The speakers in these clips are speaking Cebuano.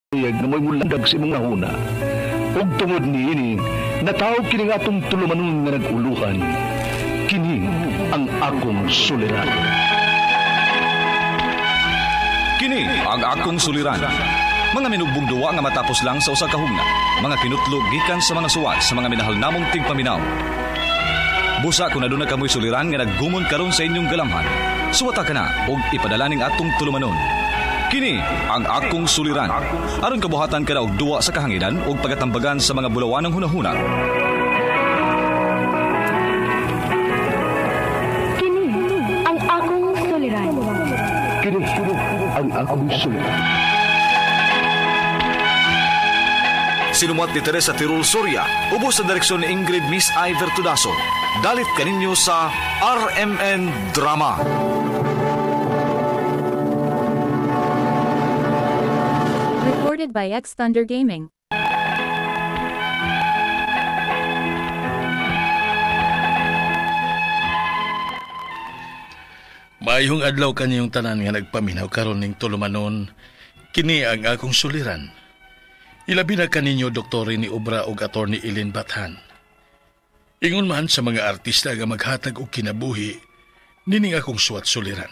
Nga mo'y mulandag sa imong nahuna. Ug tungod niini, natawag kini nga atong tulumanon nga nag-uluhan. Kini ang akong suliran. Kini ang akong suliran. Mga minugbong duwa nga matapos lang sa usa ka hugna. Mga kinutlog gikan sa mga suwat sa mga minahal namong tigpaminaw. Busa kung aduna kamoy suliran nga naggumon karon sa inyong galamhan. Suwata ka na og ipadala ning atong tulumanon. Kini ang akong suliran. Aron kabuhatan ka na og duwa sa kahanginan og pagatambagan sa mga bulawanang hunahuna. Kini ang akong suliran. Kini ang akong suliran. Sinumuat ni Teresa Tirul Soria, ubos sa direksyon ni Ingrid Miss I. Vertudaso. Dalit kaninyo sa RMN Drama. Recorded by X Thunder Gaming. Maayong adlaw kaniyong tanan nga nagpaminaw karon ning tulumanon, kini ang akong suliran. Ilabi na kaninyo Dr. ni Obra og Attorney Eileen Bathan. Ingon man sa mga artista nga maghatag og kinabuhi, nining akong suwat suliran.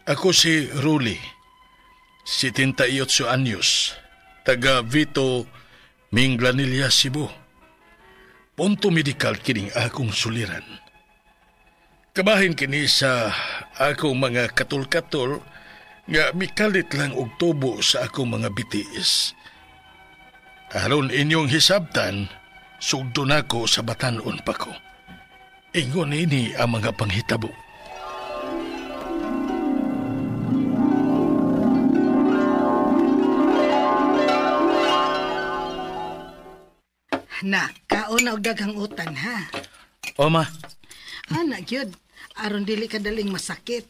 Ako si Ruli, 78 anyos, taga Vito, Minglanilla, Cebu. Punto medikal kining akong suliran. Kabahin kini sa akong mga katol-katol nga mikalit lang og tubo sa akong mga bitiis. Aron inyong hisabtan, sugdo nako sa batan-on pa ko. Ingon ini ang mga panghitabo. Na, kaon na og daghang utan ha. O ma. Ana gyud, aron dili ka daling masakit.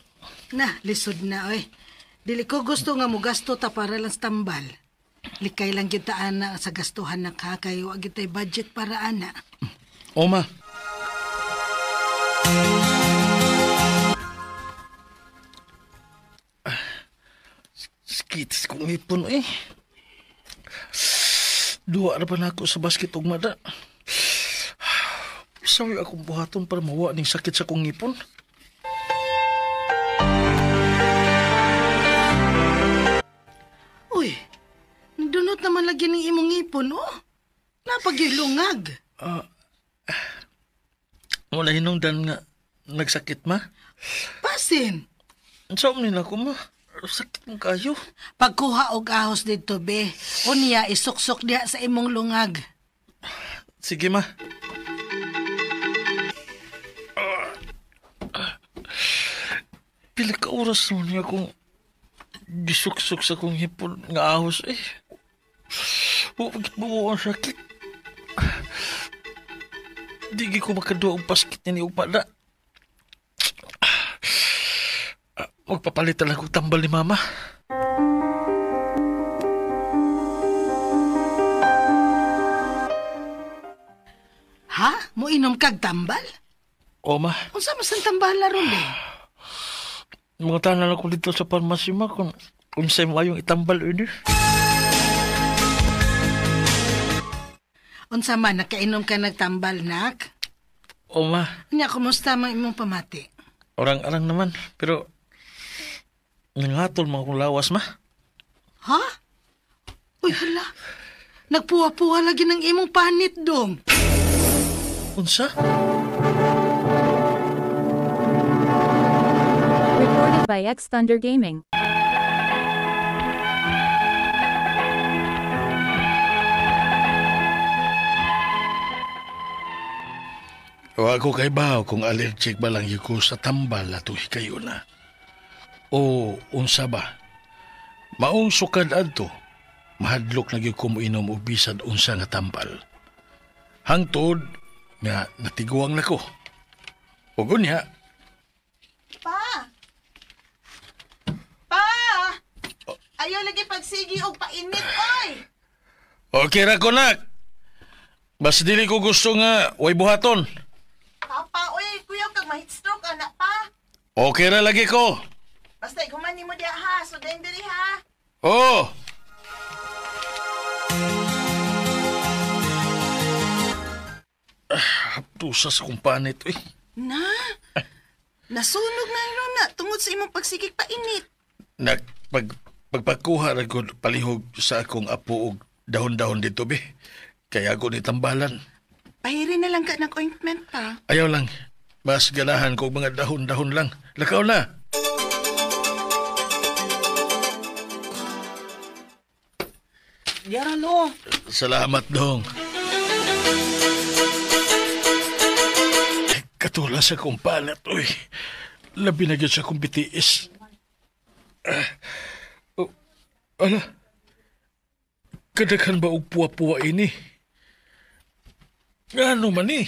Na, lisod na oy. Dili ko gusto nga mogasto ta para lang sa tambal. Likay lang gyud ta ana sa gastuhan na ka kay wa gyud tay budget para ana. O ma. Sakit kong ipon eh. Duwa na pa na ako sa basket og mada. Sawi akong buhaton para mawa ning sakit sa kong ngipon. Uy, nagdunot naman lagi ng imong ngipon, oh. Napagilungag. Wala hinungdan nga nagsakit, ma. Pasin. Saan nila ko, ma? Sakit mo kayo. Pagkuha og ahos dito, be. Unya, isuksok diha sa imong lungag. Sige, ma. Pila ka oras mo niya kung gisuksok sa kong hipon nga ahos, eh. Huwag buo ang sakit. Di ko makaduha ang paskit niya ni Ugmada. Magpapalit talaga kong tambal ni Mama. Ha? Muinom kag tambal? O, ma. Unsa mas ang tambal ron eh? Mga tanan ako dito sa pharmacy, ma, kung unsay mo ayong itambal ini. Unsa man, nakainom ka nagtambal, nak? O, ma. Nya, kumusta man imong pamati? Orang-arang naman, pero nangatol mga kong lawas, ma. Ha? Uy, hala. Nagpuwa-puwa lagi ng imong panit, dong. Unsa? Recorded by X Thunder Gaming. Wa ko kay bawo kung allergic ba lang ko sa tambal atong hikayo na. O unsa ba? Maong sukad adto, mahadlok na gyud ko moinom og bisad unsa nga tambal. Hangtod nga natiguang nako. Ug unya, Pa! Pa! Ayaw lagi pagsigi og painit, oy! Okay ra ko nak. Basta dili ko gusto nga way buhaton. Papa, oy, kuyaw kag ma-heat stroke anak pa. Okay ra lagi ko. Basta iguman nimo diha ha, so diri ha. Oh. Tusa sa kong panit, uy. Na, nasunog na ron na tungod sa imong pagsigig painit. Pagpakuha ra gud palihog sa akong apo og dahon-dahon dito, be. Kaya ako ni tambalan. Pahiri na lang ka ng ointment pa. Ayaw lang. Mas ganahan ko mga dahon-dahon lang. Lakaw na. Yara, lo. Salamat, dong. Katula sa akong panat, uy. Labi na gyud sa akong bitiis. Oh, ala. Kadaghan ba og puwa-puwa ini? Ngano man ni?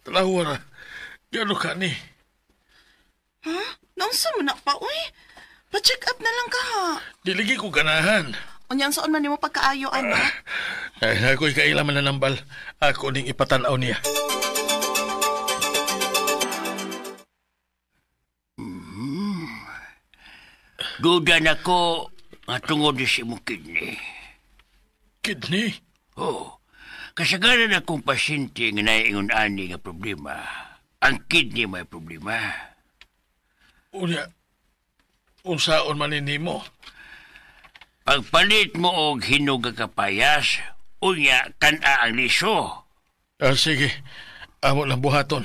Tanawa ra. Gano ka ni? Ha? Naunsa mo na pa, uy? Pa-check up na lang ka, ha? Diligi ko ganahan. Unya, saan man nimo pagkaayo, anak? Ay, ako'y kailaman na nambal. Ako ning ipatanaw niya. Duda na ko nga tungod sa imong kidney. Kidney? Oo. Kasagaran akong pasyente nga naiingon ani nga problema. Ang kidney may problema. Unya, unsaon man ni mo? Pagpalit mo og hinog nga kapayas, unya kan-a ang liso. Sige, amo lang buhaton.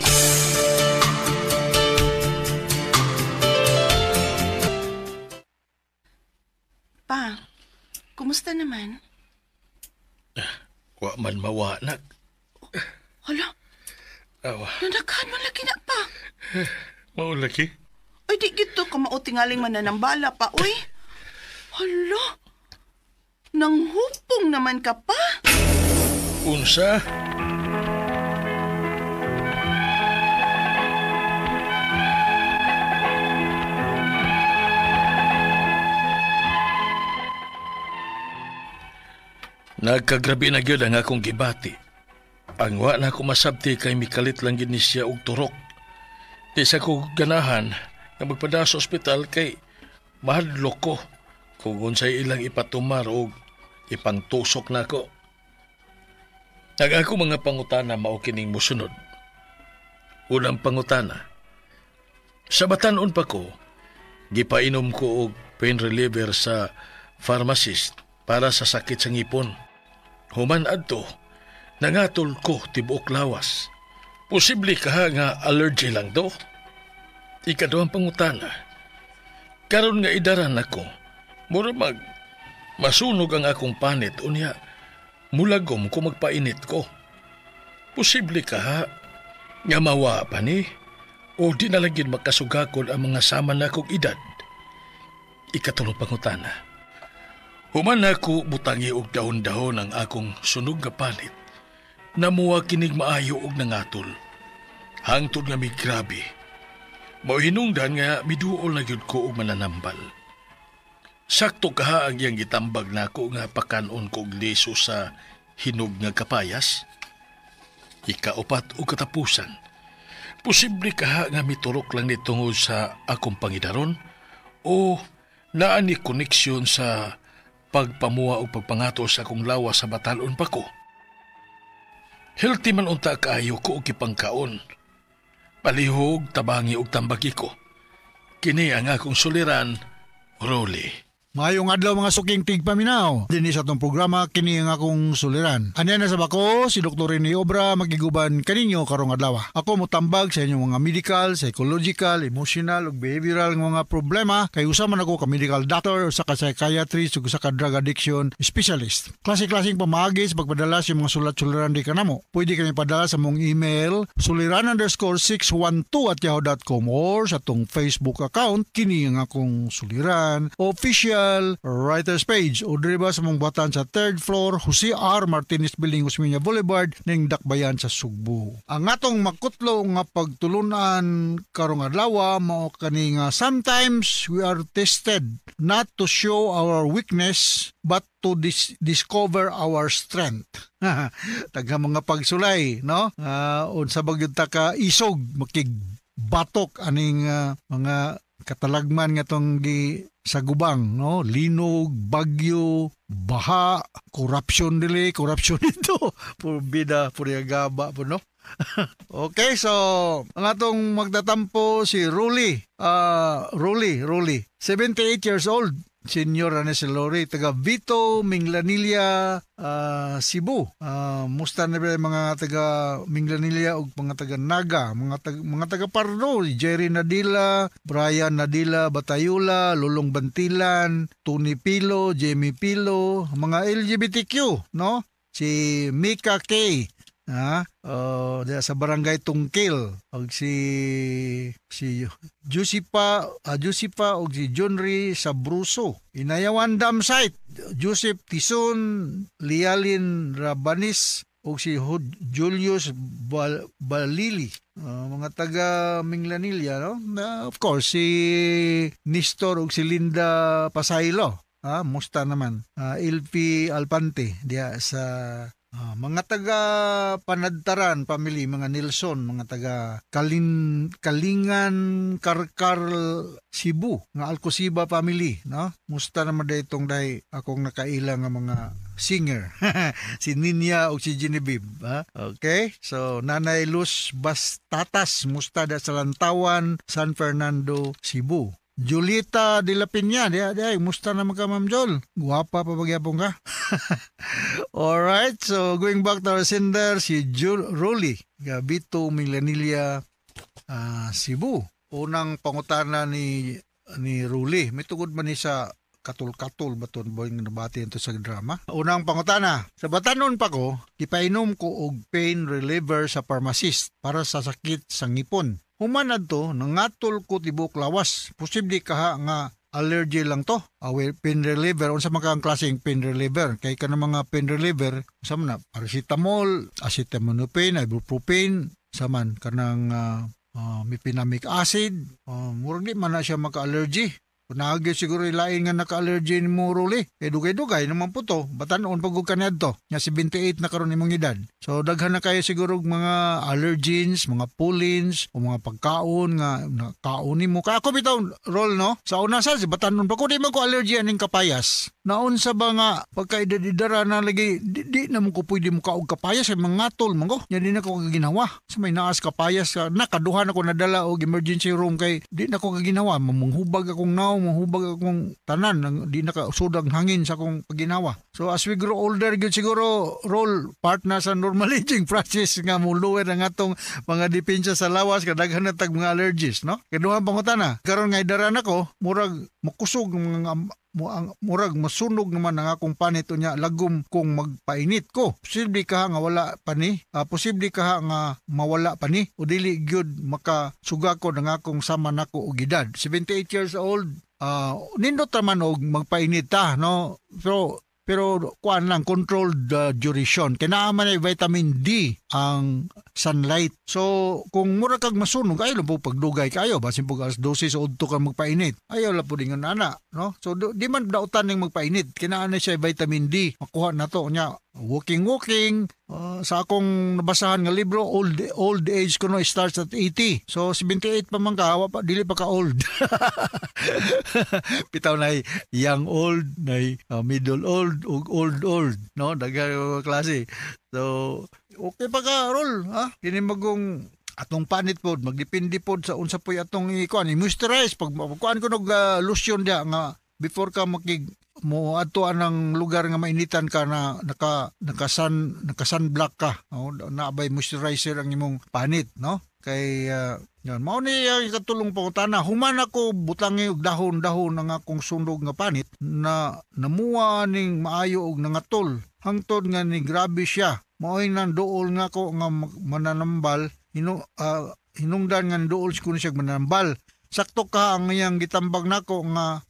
Pa, kumusta naman? Wa man mawanak. Hala, Awa, nanakhan man lagi na pa. maulaki. Ay, di gito, kamautingaling mananambala pa, uy. Hala, nanghupong naman ka pa. Unsa? Nagkagrabi na gyud ang akong gibati. Ang wa na ako masabti kay mikalit lang gid ni siya og turok. Di sa ko ganahan nga magpada sa ospital kay mahadlok ko kung unsay ilang ipatumar og ipangtusok nako. Ang ako mga pangutana mao kining mosunod. Unang pangutana. Sa batan-on pa ko, gipainom ko og pain reliever sa pharmacist para sa sakit sa ngipon. Human adto, nangatol ko tibuok lawas. Posible ka nga allergy lang do. Ikaduhang pangutana. Karon nga idaran ako, mura mag masunog ang akong panit unya mulagom ko magpainit ko. Posible ka ha, nga mawa pa ni, o di na lang yun makasugakol ang mga sama na kong edad. Ikatulong pangutana. Human ako butangi og dahon-dahon ang akong sunog nga panit. Namuha kinig maayo og nangatol. Hangtod nga migrabe. Mauhinungdan nga miduol na gyud ko og mananambal. Sakto kaha ang iyang gitambag nako nga pakanon ko og liso sa hinog nga kapayas. Ikaupat o katapusan. Posible kaha nga miturok lang ni tungod sa akong pangidaron o naa ni koneksyon sa pagpamuha o pagpangato sa akong lawas sa batalon pa ko. Healthy man unta kaayo ko og gipangkaon. Palihog, tabangi og tambagi ko. Kini ang akong suliran, Rolly. Maayong adlaw mga suking tigpaminaw. Dinhi sa atong programa kini ang akong suliran. Anya na sa bako si Dr. Rene Obra magiguban kaninyo karong adlaw. Ako motambag sa inyong mga medical, psychological, emotional ug behavioral nga mga problema kay usa man ako ka medical doctor, usa ka psychiatrist ug usa ka drug addiction specialist. Klase-klaseng pamaagi sa pagpadala sa mga sulat-suliran di kanamo. Pwede kami padala sa mong email suliran_612@yahoo.com or sa atong Facebook account kini ang akong suliran official writers page o diri ba sa mong buhatan sa 3rd floor Jose R. Martinez Building, Osmeña Boulevard ning Dakbayan sa Sugbo. Ang atong makutlo nga pagtulunan karong adlaw mao kani nga sometimes we are tested not to show our weakness but to discover our strength. Taga mga pagsulay, no? Unsa ba gyud ta ka isog makigbatok aning mga katalagman nga tong gi sa gubang, no? Linog, bagyo, baha, corruption dili, corruption dito. Puro bida, puro gaba po, no? Okay, so ang atong magtatampo si Ruli. Ruli, 78 years old. Senior na si Lori, taga Vito, Minglanilla, Cebu. Musta na ba mga taga Minglanilla o mga taga Naga, mga taga Pardo, Jerry Nadila, Brian Nadila Batayula, Lulong Bantilan, Tony Pilo, Jamie Pilo, mga LGBTQ, no? Si Mika K. Sa Barangay Tungkil, og si Josipa og si Johnry Sabruso. Inayawan Dam Site, Joseph Tison, Lialin Rabanis og si Julius Balili. Mga taga Minglanilla, no? Of course si Nestor og si Linda Pasaylo. Musta naman. LP Alpante diya sa mga taga Panadtaran family, mga Nelson, mga taga Kalingan Karkar Cebu, nga Alcosiba family, no? Musta naman daytong day akong nakaila nga mga singer. Si Ninya o si Genevieve, ha? Okay? So Nanay Luz Bastatas, musta da sa Lantawan, San Fernando, Cebu. Julieta de la Peña, diya, musta naman ka, Ma'am Jol? Guwapa pa bagyapon ka. Alright, so going back to our sender, si Rolly, Gabito, Minglanilla, Cebu. Unang pangutana ni Rolly, may tugod man ni sa katul-katul ba ito boy nabati ito sa drama? Unang pangutana, sa batanon pa ko, ipainom ko og pain reliever sa pharmacist para sa sakit sa ngipon. Human adto, nangatol ko tibok lawas. Posible kaha nga allergy lang to. Pain reliever, unsa man ka ang klaseng pain reliever? Kay ka mga pain reliever, unsa man na paracetamol, acetaminophen, ibuprofen, saman kanang mefenamic acid, murag di man na siya maka-allergy. Naagi siguro ilain nga naka-allergy ni mo, Ruli. Kay dugay-dugay naman po to. Batanon pag ka niadto. Nga 78 na karon imong edad. So daghan na kayo siguro mga allergens, mga pollens, o mga pagkaon nga nakaon nimo. Kaya ako bitaw, Rol, no? Sa una sa batanon pa ko di man ko allergy aning kapayas. Naunsa ba nga pagkaidadidara na lagi di na mo ko pwede mo kaog kapayas kay mangatol man ko. Nya di na ko kaginawa. Sa may naas kapayas nakaduhan ako nadala og emergency room kay di na ko kaginawa. Mamunghubag akong naong, mahubag akong tanan, di nakasudang hangin sa akong paginawa. So as we grow older, gyud siguro role part na sa normal aging process nga mo lower ang atong mga depensa sa lawas kadaghan na tag mga allergies, no? Kaduhang pangutana, karon nga idara nako, murag makusog mga murag masunog naman ang akong panit unya lagom kung magpainit ko. Posible ka nga wala pa ni, posible ka nga mawala pa ni o dili gyud makasuga ko ng akong sama nako og edad. 78 years old, nindot raman og magpainit ta, no? Pero kuan lang, controlled duration. Kaya man ay vitamin D ang sunlight. So kung mura kag masunog, ayaw lang po pagdugay kayo. Basin po alas 12 sa udto ka magpainit. Ayaw lang po din nga ana, no? So di man dautan ning magpainit. Kinaan na siya vitamin D. Makuha na to nya. Walking. Sa akong nabasahan nga libro, old age ko no starts at 80. So 78 pa man ka, pa, dili pa ka old. Bitaw na young old, na middle old, ug old, no? Daghan klase. So okay pa ka, Rol, ha? Kini magong atong panit pod, magdepende pod sa unsa poy atong ikuan, i-moisturize pag kuan ko nog lotion dia nga before ka makig mo adto anang lugar nga mainitan ka na naka sunblock ka, no? Naabay moisturizer ang imong panit, no? Kay yan mao ni katulong pangutana. Human ako butangi og dahon-dahon ang akong sunog nga panit na namuha ning maayo og nangatol hangtod nga ni grabe siya. Maoy nang duol nga ko nga mananambal, hinungdan nga duol ko siya mananambal. Sakto ka ang iyang gitambag nako nga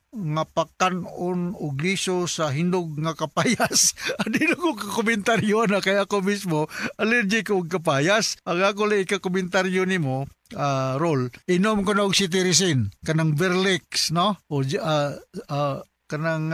pakan-on og liso sa hinog nga kapayas. Adi na ko kakomentaryo na kaya ako mismo allergic og kapayas. Ang ako lang ikakomentaryo nimo, Rol, inom ko na og cetirizine kanang Verlex, no? O kanang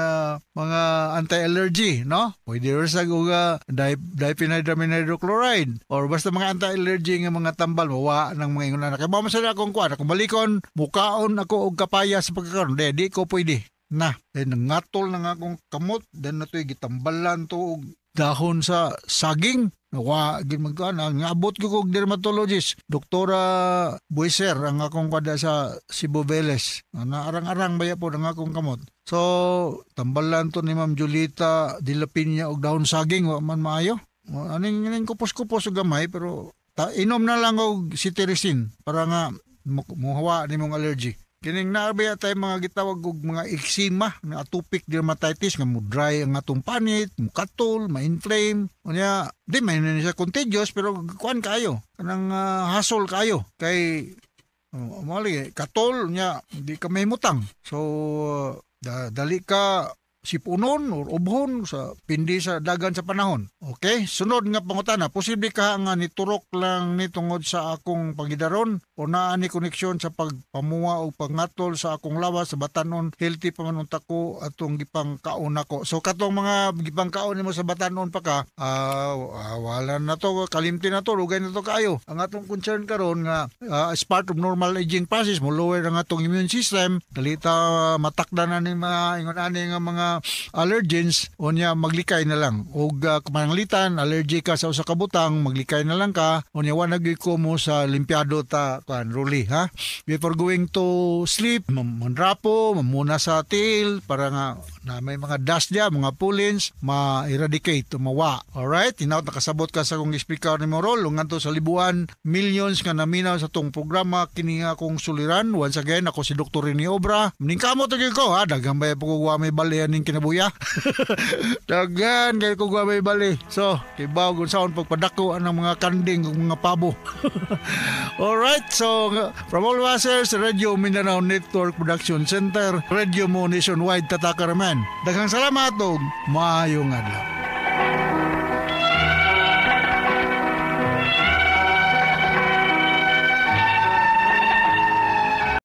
mga anti-allergy, no? Pwede rin sa og diphenhydramine hydrochloride or basta mga anti-allergy nga mga tambal, mawa ng mga ingon ana. Kay mao man sa akong kuan, akong balikon, mukaon ako og kapaya sa pagkakaron. Di ko pwede. Na, then nangatol na nga akong kamot, then na to'y gitambalan to og dahon sa saging. Nawa, gid magkuan, ang abot ko og dermatologist, Doktora Buiser, ang akong kada sa Cebu Veles. Naarang-arang baya po ang akong kamot. So, tambalan to ni Ma'am Julita de la Piña og dahon saging, wa man maayo. Aning aning kupos-kupos og gamay, pero inom na lang og cetirizine para nga muhawa nimong allergy. Kining naa baya tay mga gitawag og mga eczema, nga atopic dermatitis nga mo dry ang atong panit, mo katol, ma-inflame. Unya, di man ni siya contagious, pero kuan kaayo, kanang hasol kaayo kay oh, mali katol nya di ka may mutang. So dali ka sipunon or ubhon sa pindi sa dagan sa panahon. Okay, sunod nga pangutana, posible ka nga niturok lang ni tungod sa akong pagidaron o naa ni koneksyon sa pagpamuwa o pangatol sa akong lawas sa batanon, healthy pa man unta ko atong gipangkaon nako? So katong mga gipangkaon nimo sa batanon pa ka, wala na to, kalimti na to, rugay na to kaayo. Ang atong concern karon nga as part of normal aging process, mo lower ang atong immune system, dali ta matakda na ni mga ingon ani nga mga allergens, unya maglikay na lang. Og kamanglitan allergy ka sa usa ka butang, maglikay na lang ka. Unya wa na gyud ko mo sa limpiado ta kuan ruli ha. Before going to sleep, manrapo, mamuna sa tiil para nga na may mga dust diya, mga pollens, ma-eradicate o mawa. Alright, hinaut nakasabot ka sa akong speaker ni Morol ngadto sa libuan millions nga naminaw sa tong programa kini nga akong suliran. Once again, ako si Dr. Rene Obra. Maningkamot gyud ko ha, daghan ba po ko may bali aning kinabuya. Daghan kay ko may bali. So, kibaw kung saon pagpadako ang mga kanding ug mga pabo. Alright, so from all of us here sa Radio Mindanao Network Production Center, Radio Mo Nationwide, Tatakaraman. Daghang salamat ug maayong adlaw.